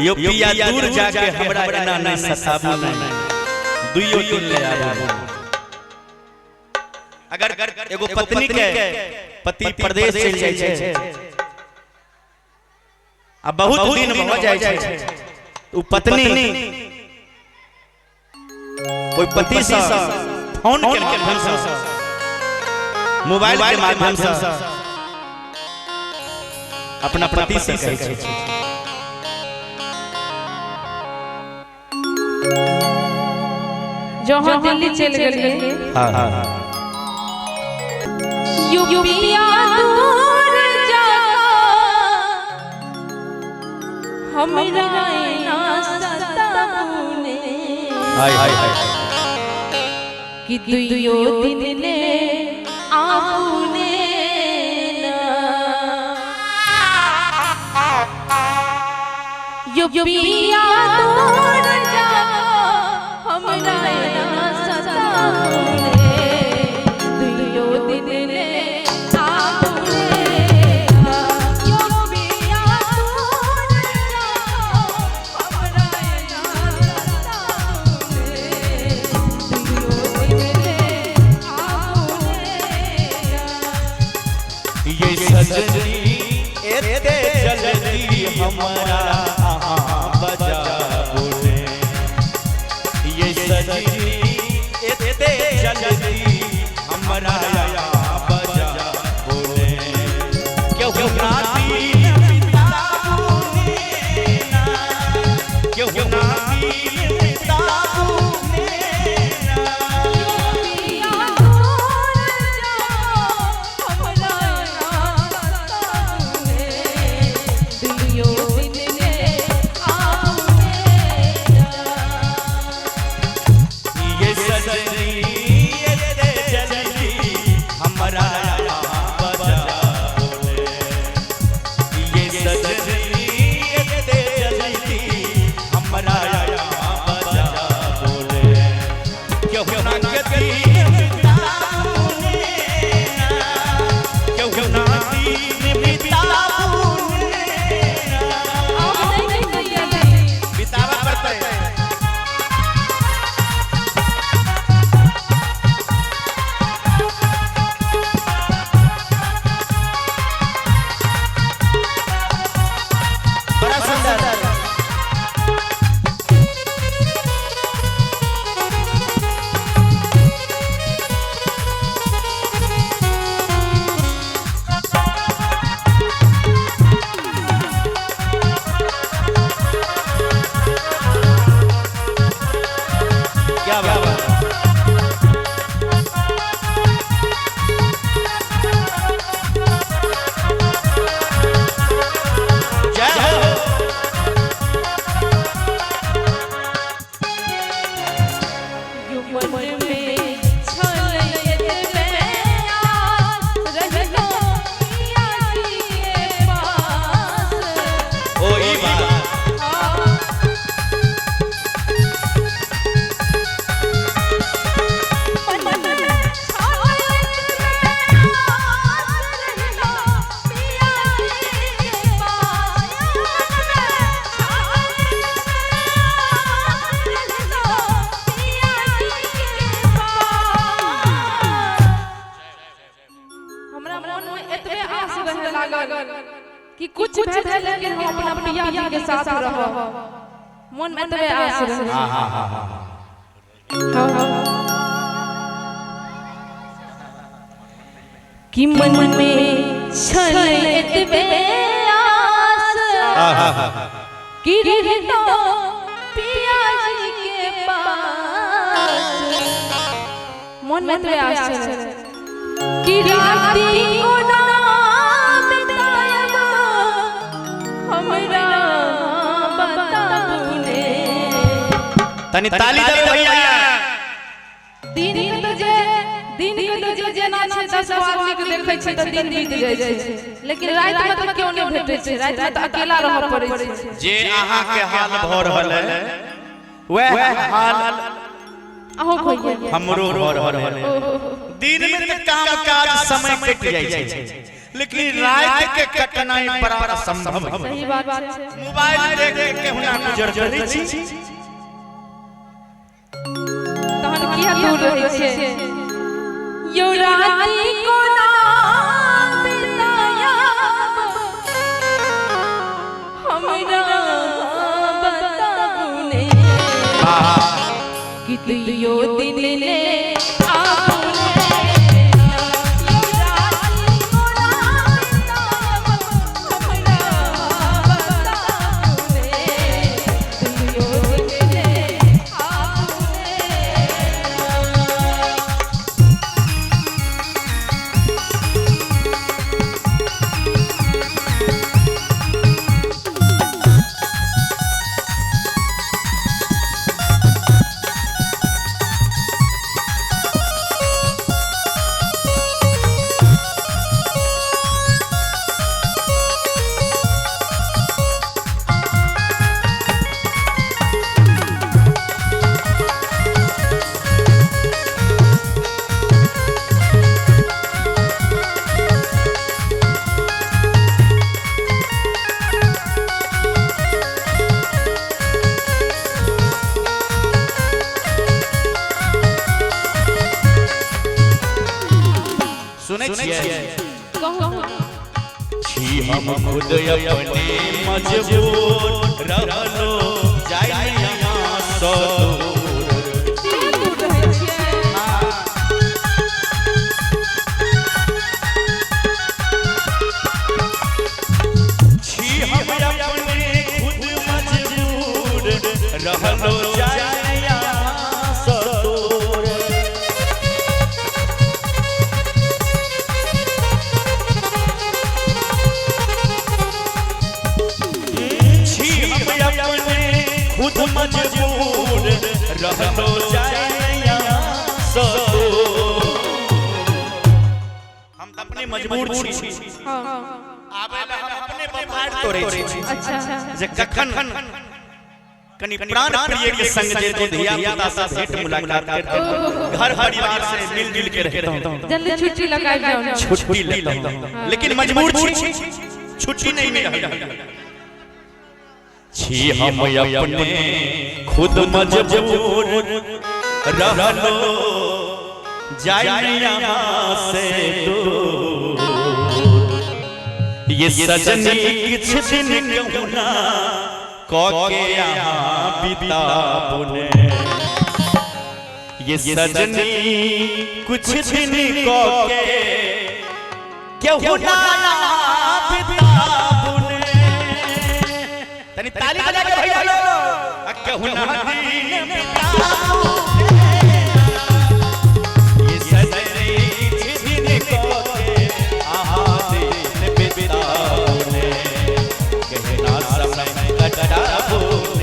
यो पिया दूर जाके हमरा एना नहीं सताबू, नहीं दुइयो दिन ले आबू। अगर एगो पत्नी के पति प्रदेश चलि जाइ छै आ बहुत दिन भऽ जाइ छै, उ पत्नी कोई पति से फोन के माध्यम से, मोबाइल के माध्यम से अपना पति से कहै छै। जो हम दिल्ली चलि गेलियै। हाँ हाँ। यूपिया दूर जाका हमरा ना सताबुने, हाय हाय हाय। कि दुइयो दिन ले आबुने ना। यूपिया दूर जाका हमरा ना सताबुने, दुइयो दिन ले आबुने ना। यूपिया दूर जाका हमरा ना सताबुने, दुइयो दिन ले आबुने ना। ये सजनी एते जल्दी हमरा अहाँ बजाबुने, ये सजनी एते जल्दी हमरा अहाँ बजाबुने, क्यों ना दिन बिताबुने ना, क्यों ना दिन बिताबुने ना। यूपिया दूर जाका हमरा ना सताबुने, दुइयो दिन ले आबुने ना। ये सजनी एते जल्दी हमरा बजाबुने, ये सजनी एते जल्दी हमरा बजाबुने, क्यों ना के दिन बिताबुने ना, क्यों ना दिन बिताबुने ना। आब नहीं कहिया नहीं। बितावा पड़तै। बड़ा सुंदर। क्या बात है। जय हो। युवन में छलयत में आस रहलो पिया जी के पास। ओ ई बात। मन में छलयत में आस रहलो पिया जी के पास। मन में छलयत में आस रहलो पिया जी के पास। हमरा मन में एतबे आस रहे लागल कि कुछ भेल लेकिन हम अपना पिया जी के साथ रहब। मन में एतबे आस रहे। हाँ हाँ हाँ हाँ। कि मन में छल एतबे आस कि रहतो पिया जी के पास। मन में एतबे आस छल कि राती कोना बितायब हमरा बताबुने। तनी ताली दे भैया। दिन के तो जे दिन के तो जे जेना छै 10 गो आदमी के देखै छै तऽ दिन बीत जाइ छै, लेकिन राति में तऽ केओ नहि भेटै छै, राति में तऽ अकेला रहऽ पड़ै छै। जे अहाँ के हाल भऽ रहल है वह हाल अहूँ खोइए। हमरो भऽ रहल है। दिन में तऽ काम काज समय कटि जाइ छै, लेकिन राति के कटनाइ बड़ा असंभव है। सही बात छै। मोबाइल देख के केहुना गुजर करै छी। तहन किया दूर रहै छै? यो राति कोना बितायब हमरा बताबू ने, कि तुयो दिन ले आबू ने। यो राति कोना बितायब हमरा बताबू ने, तुयो दिन ले आबू ने। सुनै छियै? कहू। छी हम खुद अपने मजबूर, रहलो जाय यहाँ सँ दूर। किया दूर रहै छियै? छी हम अपने खुद मजबूर, रहलो जाय यहाँ सँ दूर। छी हम अपने खुद मजबूर, रहलो जाय यहाँ सँ दूर। हम अपने मजबूर छी। हाँ। आबै ला हम अपने बफार तोड़ै छी अच्छा। जे कखन कनि प्राण प्रिय के संग जे तो धिया पुता से भेंट मुलाकात करते, घर परिवार से मिलजुल के रहता हूं, जल्दी छुट्टी लगाई जाओ ने। छुट्टी लेता हूं, लेकिन मजबूर छी, छुट्टी नहीं मिल रही। छी हम अपने खुद मजबूर, रहलो जाय यहाँ से दूर। ये सजनी किछ दिन क्यों ना कऽ के यहाँ बिताबुने, ये सजनी कुछ दिन कऽ के क्यों ना बिताबुने। तनी ताली बजा के भैया लोग, आ क्यों ना दिन बिताबुने, ये सजनी किछ दिन कऽ के आहा दिन बिताबुने, कहना समय कटाबुने।